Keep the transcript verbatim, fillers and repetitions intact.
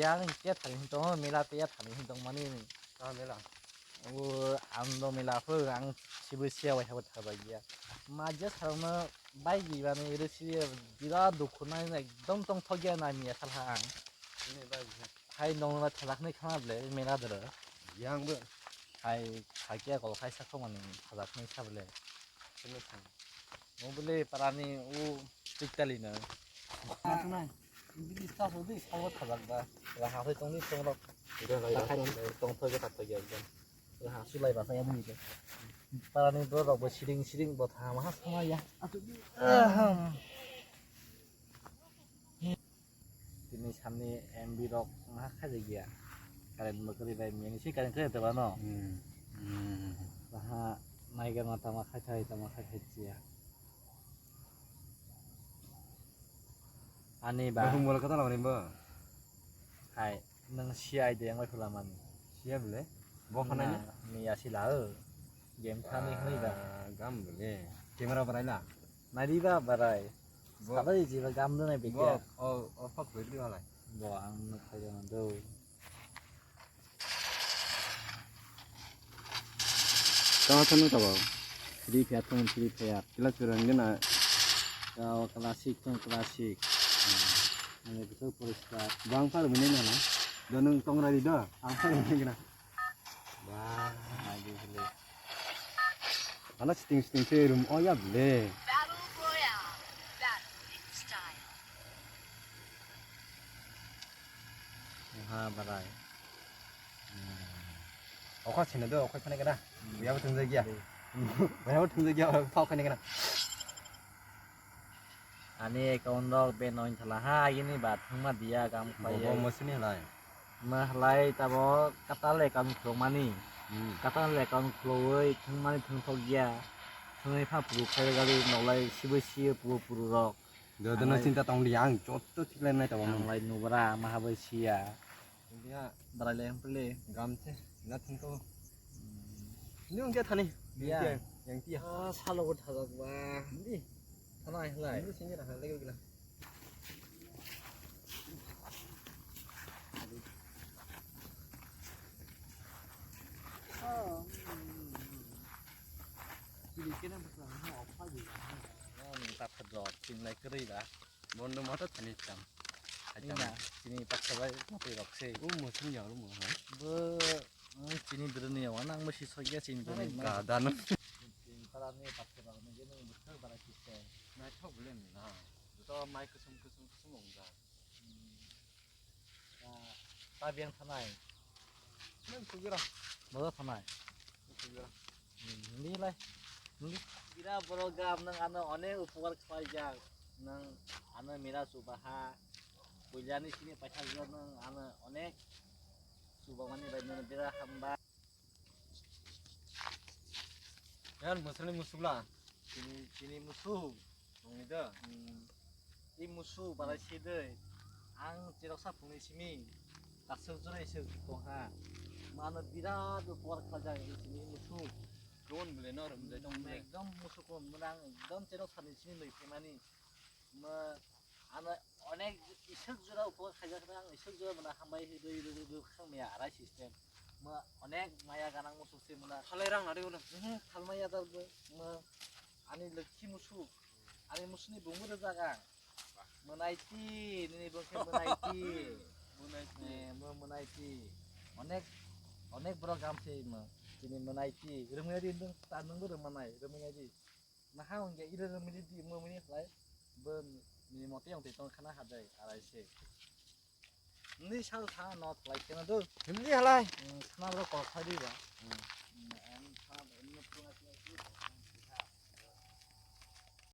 Yang kethani hintongo mela te yathani hintong mani. Ah, mela. O ang do mela pho ang sibo siya wai habo thaba giya. Ma je sarong no bai gi bani ro si bira dukhu nai ekdom tong thok ya na miya salha ang. Ini bai gi. Hai nong na thajak nai khana ble mela dro. Yang bo. Hai sakya kol khai sakho mani thajak nai sable. Sini sang. Mo bole parani u tik tali na. Nai, bini sta so di, sawa thajak ba. Raha hoi tong di tong rok. Ida lai. Raha tong thoi ka thoi ya. Raha sulai ba saya ni. Parani bro rok bo siring siring bo tha ma sama ya. Atu di. Aham. Tini samni M B rok ma khaijak ya. Current bo kwrwi bai miyani se current kwrwi teba no. Hmm. Hmm. Raha naiga ma tama khai khai tama khai khai ya. Ani ba. Bahung bola kata lama rimba. Hai, nang siya ide yang wai pula mani. Siya bele? Bo khana ni? Ni asila o. Game thani hoi ba. Ah, gam bele. Camera barai la. Nari ba barai. Bo. Sabai jiba gam done bikya. Bo, o, o, fuck, beri wala. Bo ang nuk khai jana do. Tama tama tama. Free Fire tong Free Fire. Kila churang gena. Tao classic tong classic. Ani betul poriskar. Bang par mene na na. Do nung tong rari do. Ang par mene gena. Wah, lagi beli. Ala sting sting se room oh ya beli. Battle Royale. Battle in style. Oha barai. Okha sini do, okha sini kena. Buyabo thungjak ya. Buyabo thungjak ya, okha sini kena. Ani account rok be noin thala ha, ini ba thangma dia gam khlai. Bobo mosini lai. Ma halai tabo katal account khlomani. Hmm. Katal account khloi thangmani thangthok ya. Thangai pha puru khai gari nolai sibai siye puru puru rok. Jodono chinta tong di ang joto thik lai nai tabo. Ang lai nubra ma habai siya. India barai lai ang pele. Gam se na thangko. Ni ungke thani. Ya. Yang tia. Ah, salo go thajak ba. Ni. Thana hai lai. Ni singe na hai lai gila. Oh. Ini kena betul. Oh, apa juga? Oh, ni tak kedok, sing lai keri dah. Bondo mata tani tam. Ina, chini paksa bai mati rok se. O mo sing ya mo ha. Bo, mm, chini bwrwni yawa nang bo si sokya chini bwrwni. Ga dan. Chini para ni paksa rok ni gini bwthar bara kiste. Naithok bwle ni na. Joto mai kusum kusum kusum ongja. Ta, ta biyang thanai. Nang sugira. Bodo thanai. Nang sugira. Hmm, nini lai. Nini. Bira borok gam nang ano onek upokar khlaijak. Nang ano mera chubaha. Puilani sini paithakjak nang ano onek chubamani bai nang bira hamba. Yan, musukni musukla. Chini, chini musuk. Nungni da? Hmm. I musuk balai sidai. Ang chirok sa phungni simi. Kasuk jora isuk tongha. Mano birat upokar khlaijak i chini musuk. Kumun bwle no rum jai tong bwle. Ekdom musuk kumun mwnang ekdom chirok sani simi nui phaimani. Ma, ano onek isuk jora upokar khaijak ang isuk jora mwnang hambai rwi rwi rwi khang maya arai system. Ma onek maya ganang musuk se mwnang. Halai rang nari ulo. Hmm, thalmaya dal bo. Ma ani lokhi musuk. Ani musukni bungbo rwjak ang. Mwnaiti, nini bwkhe mwnaiti. Mwnaiti. Eh, mo mwnaiti. Onek, onek borok gam se mo. Chini mwnaiti. Rwmwnaiti nwng ta nwngbo rwmanai, rwmwnaiti. Naha wngya iro rwmwnaiti, mo mwnai khlai. Bo nini mote wng twi tong khana hadai, arai se. Nini sal tha no khlai kena do. Himni halai. Hmm, khana ro kok phai di ba. Hmm.